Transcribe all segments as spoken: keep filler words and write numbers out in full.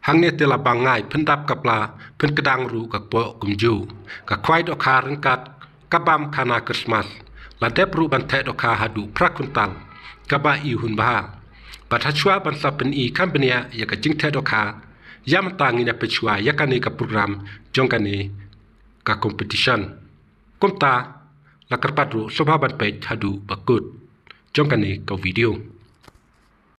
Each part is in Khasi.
Hangne te la bang ngai, pyndap ka pla, pynkdang ruh ka kpoh kumjuh. Ka khwai dohkha ryngkat ka bam khana Christmas. La dep ruh ban theh dohkha haduh phra kuntal, kaba i hun bha. Bad hashwa ban sa pyni kham bniah ïa ka jingtheh dohkha, ïa mynta ngin ïa peit shwa ïa kane ka program jong kane ka competition. Kumta, la kyrpad ruh sngewbha ban peit haduh ba kut jong kane ka video.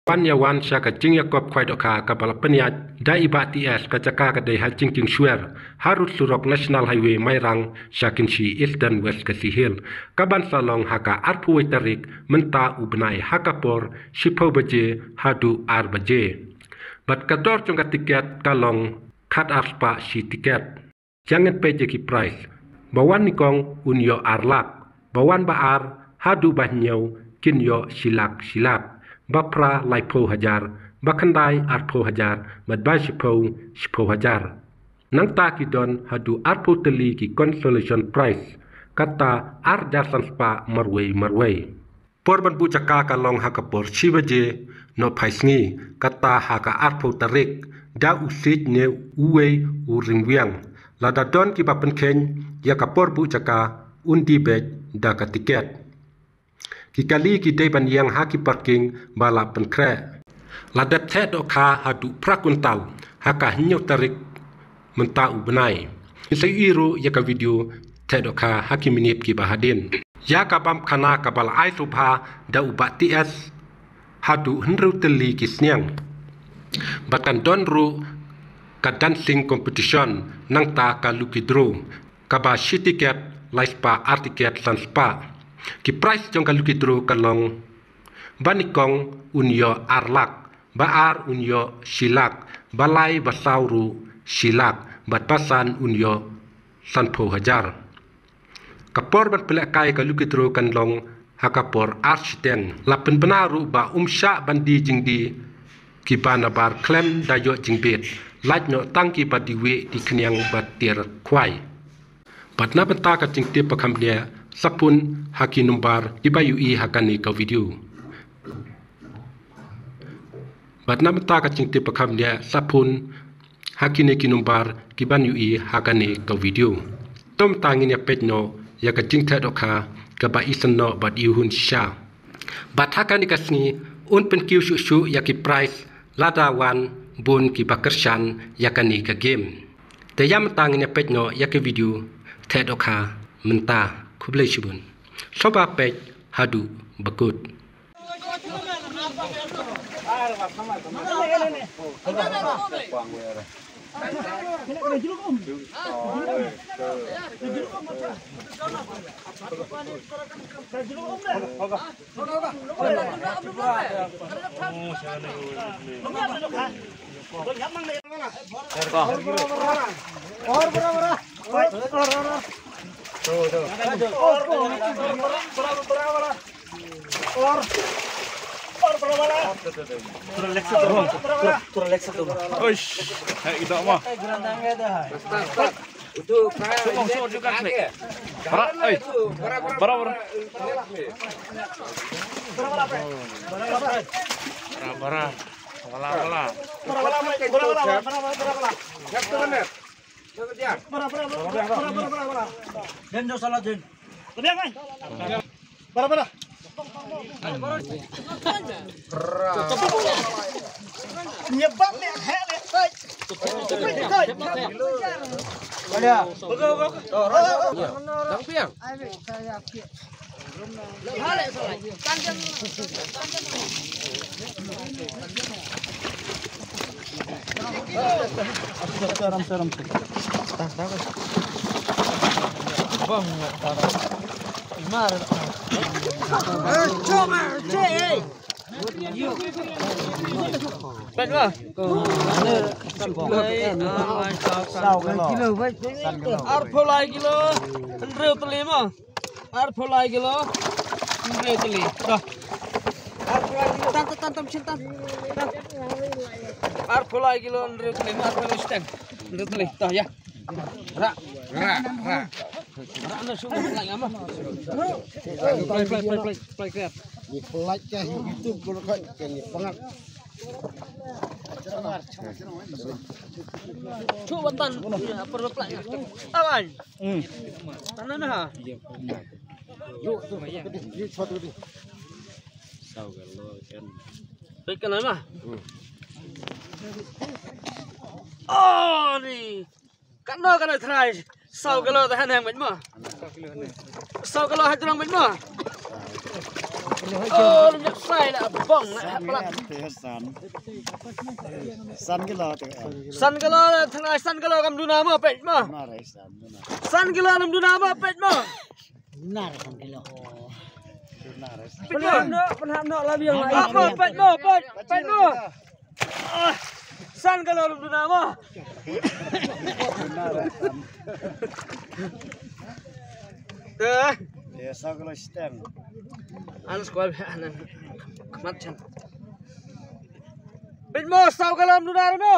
Wan ïa wan sha ka jingïakop khwai dohkha kaba la pynïaid da i Bah T S, ka jaka ka dei ha Jingkieng Shwer, harud surok National Highway Mairang sha Kynshi, Eastern West Khasi Hills. Kaban sa long ha ka arphew wei tarik mynta u bnai ha ka por shiphew baje haduh ar baje. Bad ka dor jong ka tiket ka long khat ar spah shi tiket. Ïa ngin peit ïa ki prize. Ba wan nyngkong un ïoh ar lak. Ba wan ba ar haduh ba hynñiew kin ïoh shi lak shi lak. Ba phra laiphew hajar. Ba khyndai arphew hajar. Bad ba shiphew shiphew hajar. Nangta ki don haduh arphew tylli ki consolation prize. Kata ar hajar san spah marwei marwei. Por ban buh jaka ka long ha ka por shi baje nohphai sngi, kata ha ka arphew tarik, da u siej ne uwei u ryngwiang. Lada don kiba pynkheiñ ïa ka por buh jaka, un die beit da ka tiket. Ki kali ki dei ban ïeng ha ki parking ba la pynkhreh. La dep theh dohkha haduh phra kuntal ha ka hynñiew tarik mynta u bnai. Ngin sa ïohi ruh ïa ka video theh dohkha ha ki minit kiba hadien. Ïa ka bam khana kaba la ai sngewbha da u Bah T S haduh hynriew tylli ki sniang. Bad kan don ruh ka dancing competition, nangta ka lucky draw, kaba shi tiket lai spah, ar tiket san spah. Ki prize jong ka lucky draw ka long, ba nyngkong un ïoh ar lak, ba ar un ïoh shi lak, ba lai ba saw ruh shi lak, bad ba san un ïoh sanphew hajar. Ka por ban pynlehkai ka lucky draw kan long ha ka por ar shiteng. La pynbna ruh ba ym shah ban die jingdie kiba nabar khlem da ïoh jingbit. Lait noh tang kiba die wieh die khñiang bad tiar khwai. Bad na bynta ka jingtip ba kham bniah, sa phone ha ki nombar kiba ïohi ha kane ka video. Bad na bynta ka jingtip ba kham bniah, sa phone ha kine ki nombar kiban ïohi ha kane ka video. To mynta ngin ïa peit noh ïa ka jingtheh dohkha kaba i shen noh bad i hun shisha. Bad ha kane ka sngi un pynkiew shuh shuh ïa ki prize lada wan bun kiba kyrshan ïa kane ka game. Te ïa mynta ngin ïa peit noh ïa ka video theh dohkha mynta. Khublei shibun. Sngewbha peit haduh ba kut. Oish, hai, kita mah. Bara, oi. Bara, bara. Bara, bara. Wala, wala. Din, jauh salah, Din. Lebih, kan? Bara, bara. Nyebat leh, heh leh, sai. Sai, sai. Ada. Bagus, bagus. Dang piang. Arphew lai kilo, hynriew tylli mo. Arphew lai kilo, hynriew tylli. Dah. Tan, tan, tan, tan, shin tan. Tan. Arphew lai kilo, hynriew tylli, arphew lai siteng. Hynriew tylli. Dah, ïa. Rak. Rak, rak. Rak na shu play ngam. Play, play, play, play, play, play. Ni play ka YouTube ko ka ni pangat. Chu ban tan. Apa plak. Awan. Hmm. Tanah na ha. Pek kana na. Oh ni. Kano kano try. Saw kilo ta hanang met mo. Saw kilo ha jrong met mo. Oh, lum sai na bong na ha plak. San. San kilo te. San kilo try san kilo kam duna mo pek mo. Mare san duna. San kilo nam duna mo pek mo. Duna re san kilo. Duna re san. Pek mo. Pynhap no, pynhap no la biang la. Apa pek mo, pek, pek mo. Ah, san kilo lum duna mo. Te. Ya, san kilo seteng. An squad an khmat chan. Pek mo, saw kilo lum duna mo.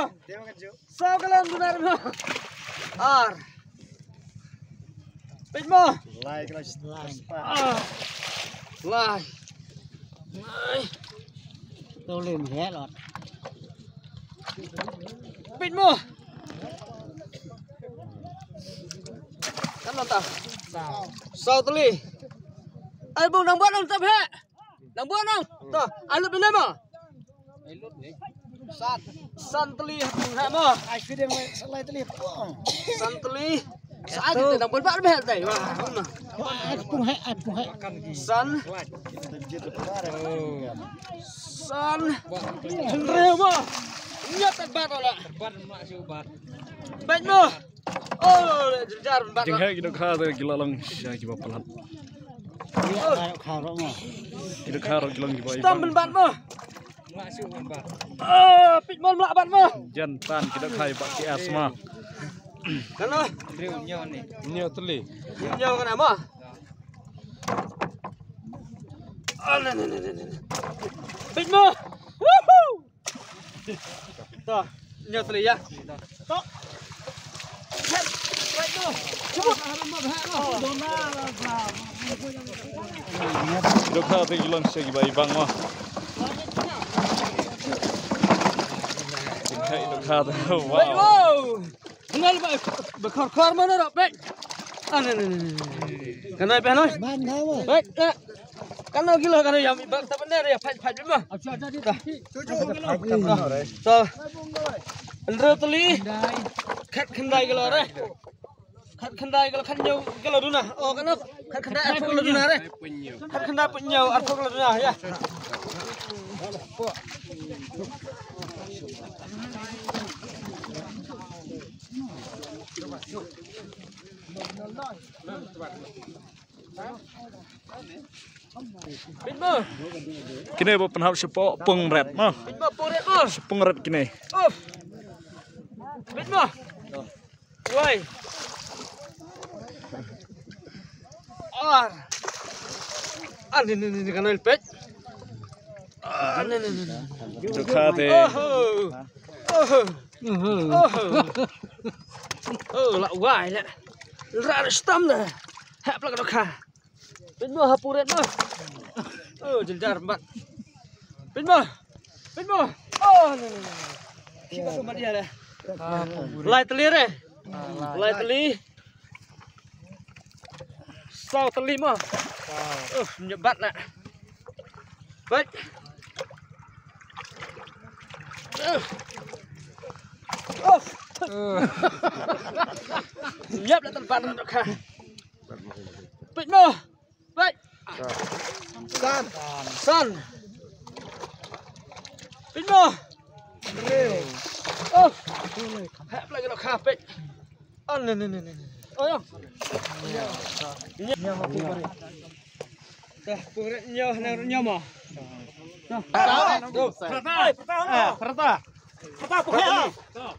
Saw kilo lum duna mo. Ar. Pek mo. Lai kilo seteng. Ah. Lai. Ai. Tau lim he lot. Pek mo. Kan ta. Saw tylli. Ai bung nang buat nang tap he. Nang buat nang. To, ai lut bina mo. San. San tylli ha mo. Ai kideng mai san lai tylli. San tylli. Sa ai te nang buat ba beh tai. Wah. Ai pung he, ai pung he. San. San. Hynriew mo. Nyat bat ola. Bat mak shu bat. Bat mo. Oh, jar jar ban bat. Jinghe ki dohkha te ki la long sha kiba palat. Ki dohkha ruh ki long kiba. Stam ban bat mo. Oh, pek mo mla bat mo. Jan tan ki dohkha ba ki asma. Kano? Hynñiew tylli. Hynñiew kano mo. Ah, ne ne ne ne. Pek mo. Woohoo! To, hynñiew tylli ïa. To. Dohkha te ki long sha kiba ibang mo. Dohkha te, wow. Wow. Ngal ba, ba khor khor mana ro pek. Ah, ne ne ne ne. Kanai pek noi. Pek. Kano kilo kano ïa mi bak ta bynta ïa phai phai bima. To. Hynriew tylli. Khat khyndai kilo re. Khat khyndai kilo khat hynñiew kilo duna. Oh kano khat khyndai arphew kilo duna re. Khat khyndai phew hynñiew arphew kilo duna ïa. Kine ba pynhap shapoh pung ret mo. Shapoh pung ret kine. Wai. Ar. Ar ni ni ni kan oil pet. Ar ni ni ni. Dohkha te. Oh. Oh. Oh, la wai la. Ra stam da. Ha plak dohkha. Pynmo ha puret mo. Oh, jyndar mat. Pynmo. Pynmo. Oh, no no no. Kiba tu mat ïa le. Lai tylli re. Lai tylli. Saw tylli mo. Oh, nyebat na. Baik. Oh. Nyap la tan ban dohkha. Pynmo. Baik. San. San. Pynmo. Oh. Ha plak dohkha pek. Oh, ne ne ne ne. Oh, ya. Nya. Nya. Dah, pure nyo nang nyo mo. Dah. Dah. Dah. Dah. Pata pung he.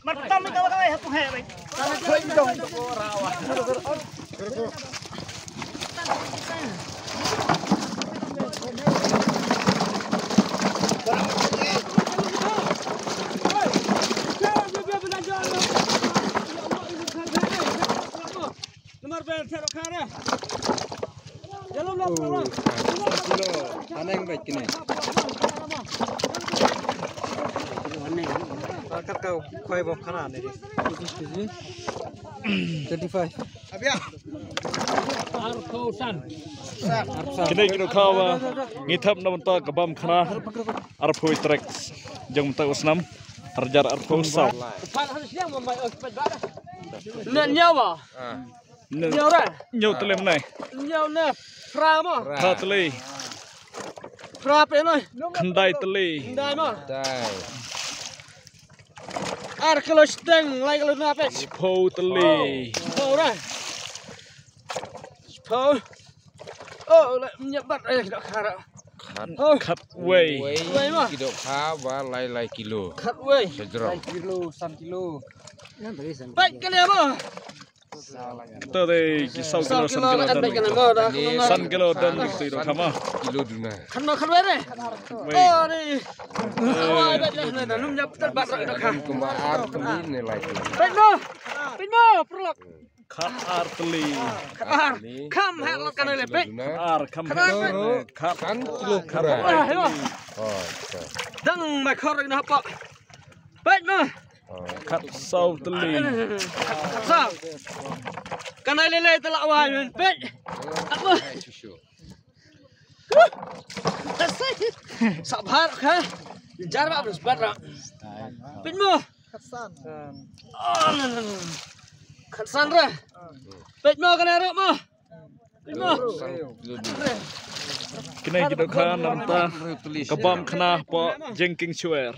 Mat tam ni kawa kawa pung he. Number bel thero khare. Jalo lo. Kilo aneng baik kini. Kat ka khwai bam khana ne. Twenty five. Arphew san. Kine ki dohkha ba ngi thep na bynta ka bam khana arphew tarik jong mynta u snem arhajar arphew saw. Ne hynñiew ba. Hynñiew re. Hynñiew tylli ne. Hynñiew ne. Phra mo. Phra tylli. Phra peit noh. Khyndai tylli. Khyndai mo. Dai. Ar kilo shiteng, lai kilo na peit. Shiphew tylli. Shiphew re. Shiphew. Oh, lai mynjep bat, eh, dohkha re. Khat. Oh. Khatwei. Wei. Wei mo. Ki dohkha ba lai lai kilo. Khatwei. Shajrong. Lai kilo, san kilo. Peit kane mo. To dei ki saw kilo, san kilo don. San kilo don ki dohkha mo. Kilo duna. Khatno khatwei re. Wei. Oh, ni. Awa, bad lah, na, na, num jap ter bad dohkha. Kumba ar tylli ne lai. Peit mo. Peit mo, paralok. Khat ar tylli. Khat ar. Kham ha lo kane le peit. Ar kham ha. Khat. San kilo kura. Ah, yo. Oh, acha. Dang mai khor na pa. Peit mo. Khat saw tylli. Khat saw. Kane le le te la wai men peit. Apa? Sa bhar kha. Jar ba bus bat ra. Peit mo. Khat san. Khat san ra. Peit mo kane ra mo. Kine ki dohkha na bynta ka bam khana hapoh Jingkieng Shuer.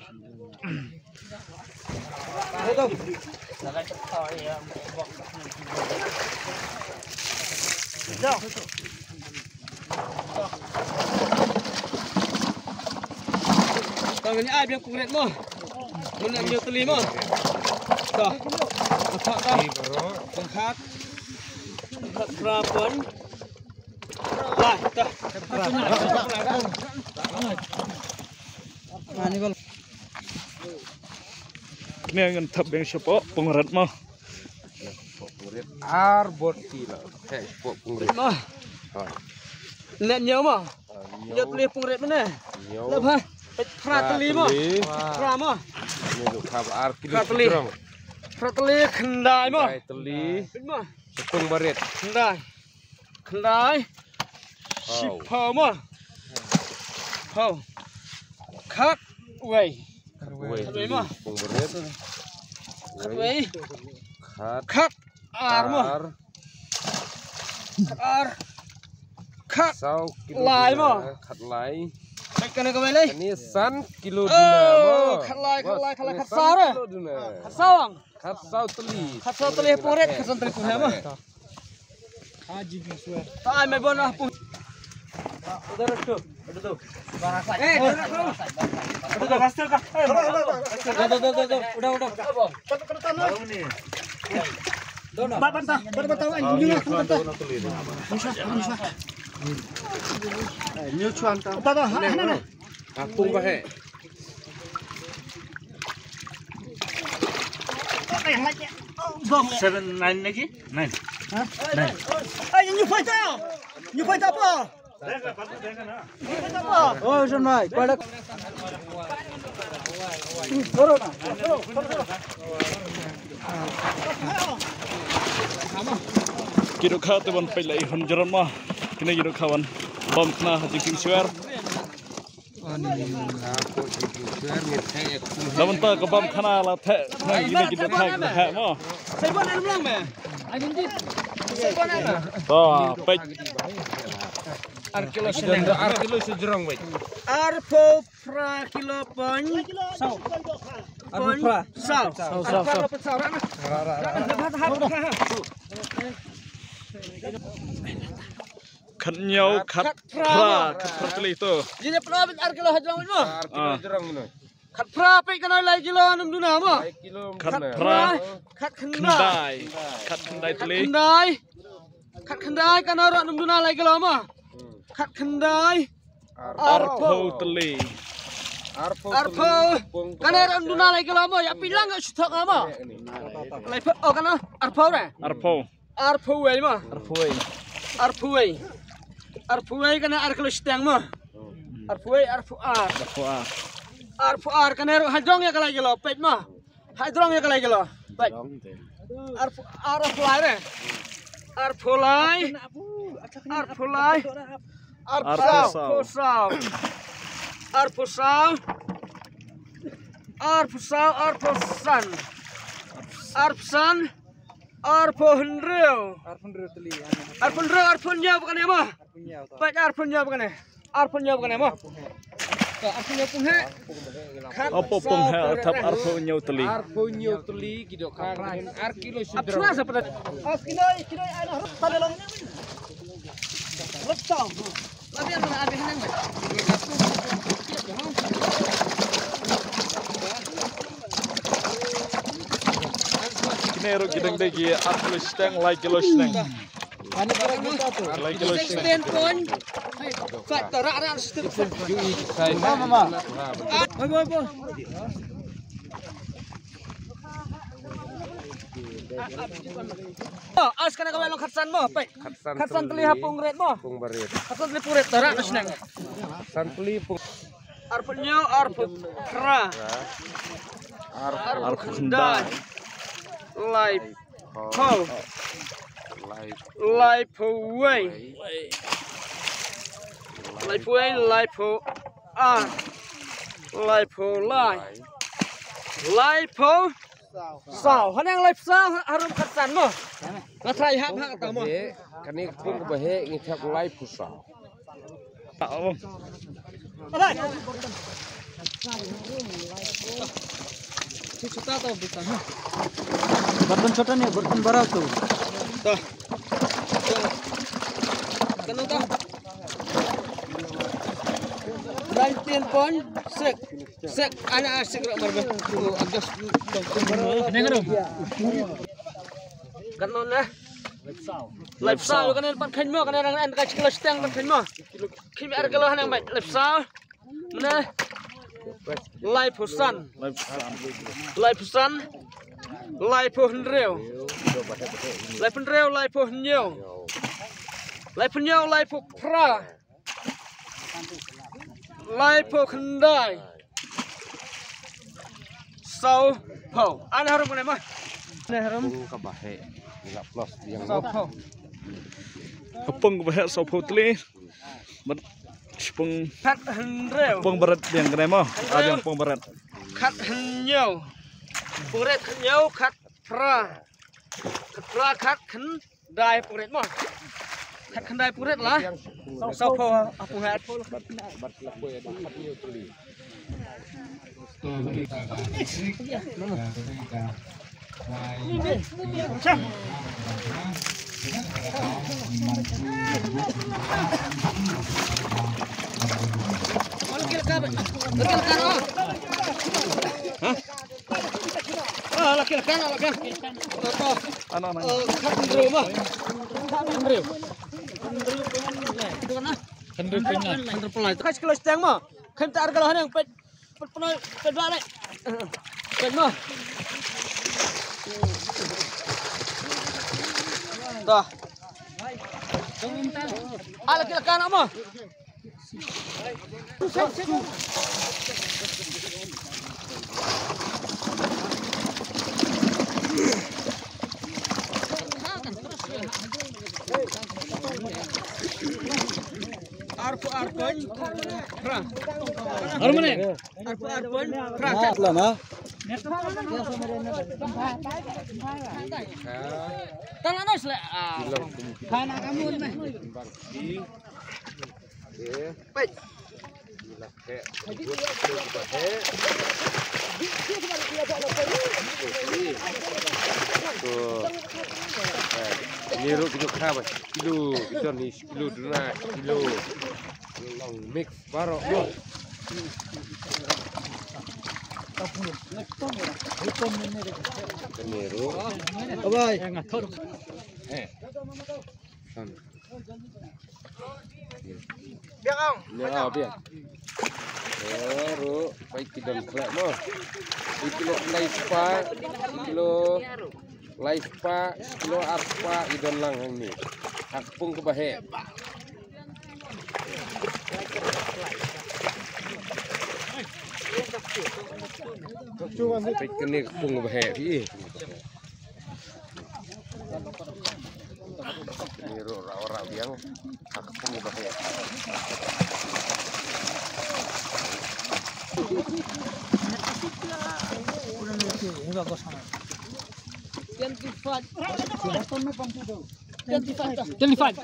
To ngin ai biang pung ret mo. Mun nang nyo teli mo. To. Khat to. Khat. Khat phra pon. Lai to. Ani bal. Kine ngan thep biang shapoh pung ret mo. Ar bot ti la. He, pok pung rit. Ma. Ha. Net nyo ma. Nyo. Nyo tli pung rit mane. Nyo. Lep ha. Pet phra tli ma. Phra tli. Phra ma. Ni lu khap ar kilo. Phra tli. Phra tli khyndai ma. Khyndai tli. Pet ma. Sepung barit. Khyndai. Khyndai. Wow. Shiphew ma. Phew. Khatwei. Khatwei. Khatwei ma. Pung barit. Khatwei. Khat. Khat ar ma. Ar. Khat ar. Khat. Saw kilo lai duna, ma. Khat lai. Kane kawei lai. Kane san kilo duna, ma. Oh, khat lai, khat lai, khat lai, khat saw re. Kilo duna. Khat saw. Khat saw tli. Khat saw tli pung rit, khat saw tli pung rit ma. Haji Biswa. Ta ai me bon ah pung. Udah restu. Udah tu. Eh, udah tu. Udah tu. Udah tu, udah tu, udah tu. Udah, udah, udah. Udah, udah. Ba, banta, ba, banta, eh, nyunga, banta. Nyusha, nyusha. Eh, nyusha anta. Banta, ha, ha, na, na. Apung ba he. Seven, nine lagi? Nine. Ha? Nine. Ai, ñu phai ta. Ñu phai ta pa. Oh, John Mike, pada. Ki dohkha te ban peit lai hon jaran ma. Kine ki dohkha ban bam khana ha Jingkieng Shuer. Namar ta ka bam khana la theh, na ina ki theh, theh mo. Sai ban em lang me. Ai din di. Sai ban em. To, pek. Ar kilo sejrong, ar kilo sejrong wei. Arphew phra kilo pon. Saw. Arphew phra. Saw. Saw, saw, saw. Arphew phra pon saw, ra na. Ra, ra, ra. Ra, ra, ra. Khat hynñiew, khat phra, khat phra tylli to. Jin ïa pynlong ar kilo ha jrong mo. Ar kilo ha jrong mo. Khat phra peit kane lai kilo nym duna mo. Lai kilo nym duna. Khat phra, khat khyndai. Khyndai. Khat khyndai tylli. Khat khyndai. Khat khyndai kane ruh nym duna lai kilo mo. Khat khyndai. Arphew. Arphew tylli. Arphew. Arphew. Kane ruh nym duna lai kilo mo. Ïa pynlang shu thok mo. Laiphew, oh kane arphew re. Arphew. Arphew wei mo. Arphew wei. Arphew wei. Arphew wei kane ar kilo shiteng mo. Arphew wei, arphew ar. Arphew ar. Arphew ar kane ruh ha jrong ïa ka lai kilo peit mo. Hai, drong ïa ka lai kilo. Peit. Drong te. Arphew, arphew lai re. Arphew lai. Arphew lai. Arphew saw. Arphew saw. Arphew saw. Arphew saw, arphew san. Arphew san. Arphew hynriew. Arphew hynriew tylli. Arphew hynriew, arphew hynñiew ba kane mo. Peit, arphew hynñiew ba kane. Arphew hynñiew ba kane mo. Arphew hynñiew pung heh. Hapoh pung heh, thap arphew hynñiew tylli. Arphew hynñiew tylli ki dohkha ar kilo shuh. Ar kilo, kilo, ai na, rep ta de long. Rep ta. Kine ruh ki dang dei ki ar kilo shiteng, lai kilo shiteng. Lai kilo shiteng. Sixteen point. Fat, rak, rak, sixteen. Mama, mama. Ah, boy, boy, boy. Oh, as kana ka long khatsan mo, peit. Khatsan tylli ha pung ret mo. Pung barit. Khatsan tylli pung ret, tara ka shnang. Khatsan tylli pung. Arphew hynñiew, arphew phra. Arphew khyndai. Laiphew. Laiphew wei. Laiphew wei, laiphew ar. Laiphew lai. Laiphew saw. Haneng laiphew saw, harum khatsan mo. Nga try hap hak ta mo. Kane pung ba heh ngi thep laiphew saw. Batan chota nahi, batan bada to. Nineteen point six. Sek, ana sek rak marbe. Agas. Nengro. Kan non na. Laiphew saw, kan pat khein mo, kan rang an ka kilo shiteng pat khein mo. Khein ar kilo haneng bai. Laiphew saw. Mane. Laiphew san. Laiphew san. Laiphew hynriew. Laiphew hynriew, laiphew hynñiew. Laiphew hynñiew, laiphew phra. Laiphew khyndai. Sawphew. Ana harum kane ma. Ana harum. Pung kaba heh. Ila plus biang. Sawphew. Pung kaba heh sawphew tylli. Mat pung. Khat hynriew. Pung barit biang kane ma. Hynriew. Biang pung barit. Khat hynñiew. Pung ret hynñiew, khat phra. Khat phra, khat khyn Dai pung ret mo. Khat khyndai pung ret la. Sawphew ha pung heh. Hah? Ah, la ki la kan, la kan. Ano, ano? Eh, khat hynriew ma. Khat hynriew. Hynriew pynlai. Hynriew pynlai. Khat kilo shiteng ma. Khat ta ar kilo haneng peit. Peit pynlai, peit ba leh. Peit ma. Dah. Ah, la ki la kan ma. Arphew ar point phra. Ar mane? Arphew ar point phra. Atla na. Tang ano sila. Ah. Kana kamu na. Peit. Ni ruh ki dohkha ba kilo, ki don ni kilo, duna kilo. Long mix baroh. Ni ruh. Bye. Eh. Biang ong. Biang, ah, biang. Eh, ruh, peit ki don khleh mo. Ki kilo lai spah, ki kilo lai spah, ki kilo ar spah ki don lang hangne. Ha ka pung kaba heh. Peit kane ka pung ba heh phi. Kane ruh raw raw biang. Ha ka pung ba heh. Twenty-five. Twenty-five. Twenty-five.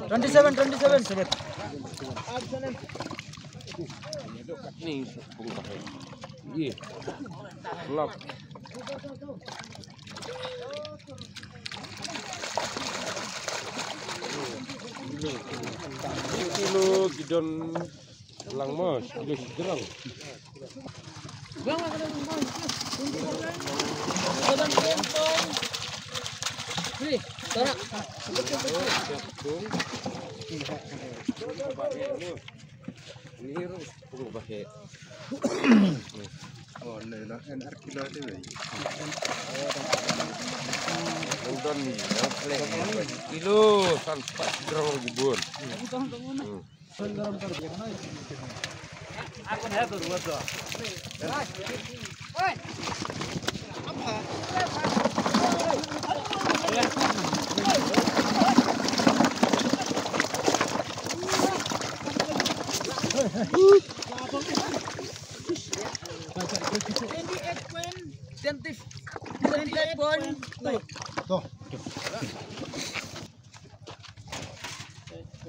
Twenty-seven, twenty-seven. Ye. Lap. Kilo gidon lang mas, kilo sidrang. Ni ruh sepuluh bahe. Oh, ni lah kan ar kilo tu, wei. Nang don ni, nang selek ni. Kilo, san pat drong gibun. Hmm. Twenty-eight point, twenty-eight point two.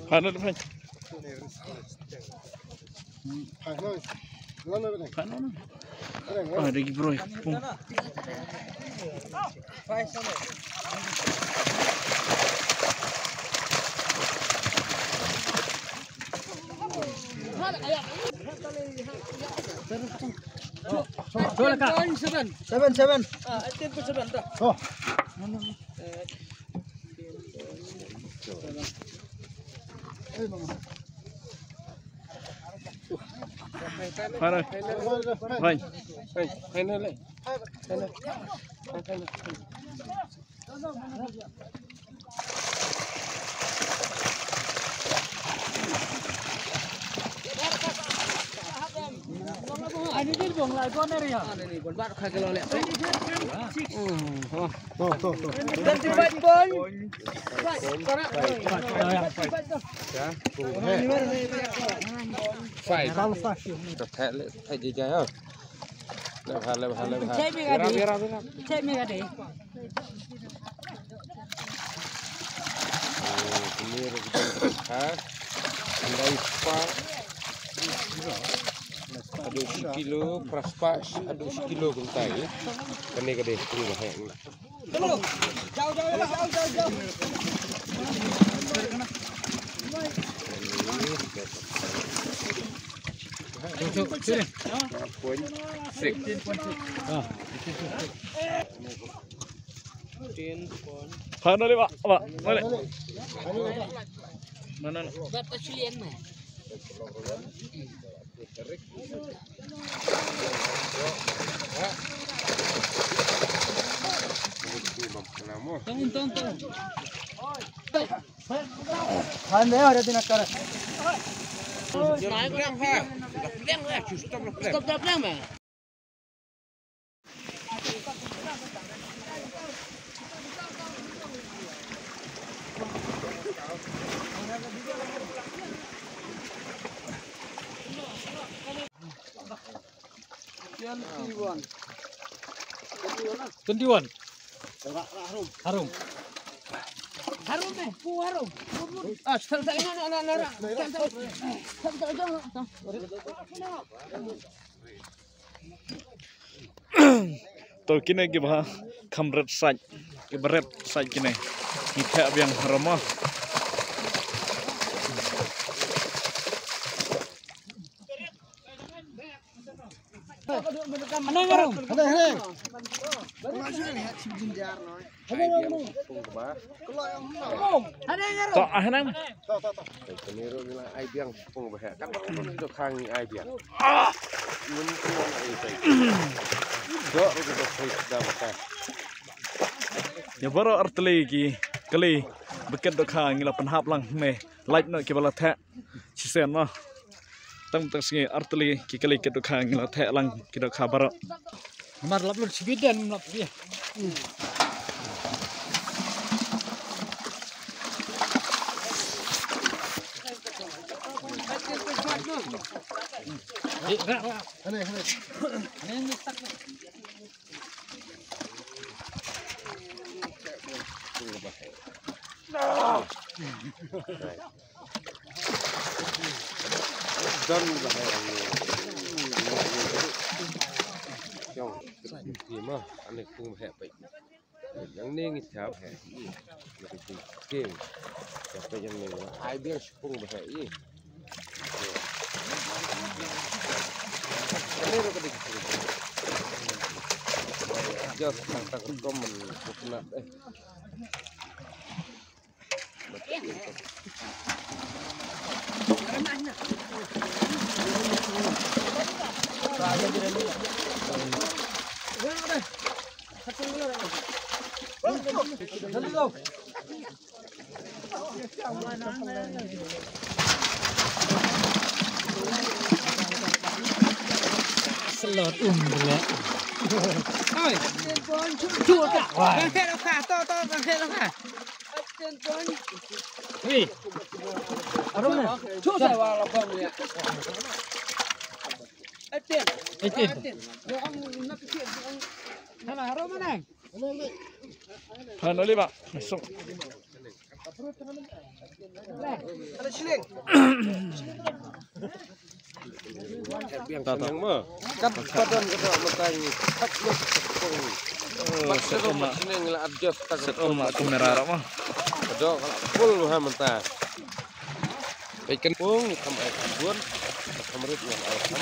Hana, hana. Hana, hana. Hana, hana. Ah, ada lagi, bro. Seven, seven. Ah, eighteen point seven, dah. Oh. Hana. Hana. Hana. Ani din bong lai kon area. Ani din bong bat kha kilo le. Twenty-five point. Five. Five. Ka theh le, theh jai jai ha. Le bha, le bha, le bha. Check me ka dei. Check me ka dei. Oh, kine ruh ki don ha. Khyndai spah. Haduh shi kilo, phra spah, haduh shi kilo kumta. Kane ka dei, kane ka dei. Point six. Ten point. Hana le, ba, ba. Mana? Mana? Tong, tong, tong. Hande, ora din akar. Stop, stop, stop, man. Twenty-one. Harum. Harum, eh, pu harum. Ah, sal, sal, na, na, na, na. Sal, sal. Sal, sal, sal, sal. To kine kiba kham ret sait, kiba ret sait kine. Ngi theh biang harum mo. Hane, hane. To, ah, hane. Kane ruh ngi la ai biang shipung ba heh. Katba ka don dohkha ngi ai biang. Ngi ai biang. Doh ruh ka dohkha da ba ka. Ïa baroh artylli ki kali ba kit dohkha ngi la pynhap lang ne. Lait noh kiba la theh. Shisien mo. Tang tang sngi artylli ki kali kit dohkha ngi la theh lang ki dohkha baroh. Mar lap lut sibit den lap dia. Don ba hai ang ne. Jong, ni ma, ane kung ba hai pai. Yang ne ngi chap hai. King. Chap yang ne. Ai biang shipung ba hai. Ane ro ka dik. Just tang tang kom man kukna eh. Slot um le. Oi. Chu ta. Wah. Kan phet ka, to to kan phet ka. Hei. Arom na. Chu sa wa la bang le. Eighteen. Eighteen. Hana arom na. Hana liba. Masuk. Biang ta ta. Seneng mo. Kat padan ka dok matai. Kat mo. Oh, set oma. Seneng la adjust ta. Set oma kamera ra mo. Dok la full ha menta. Ikan pung kam ai bun. Kam rit ngan ai kan.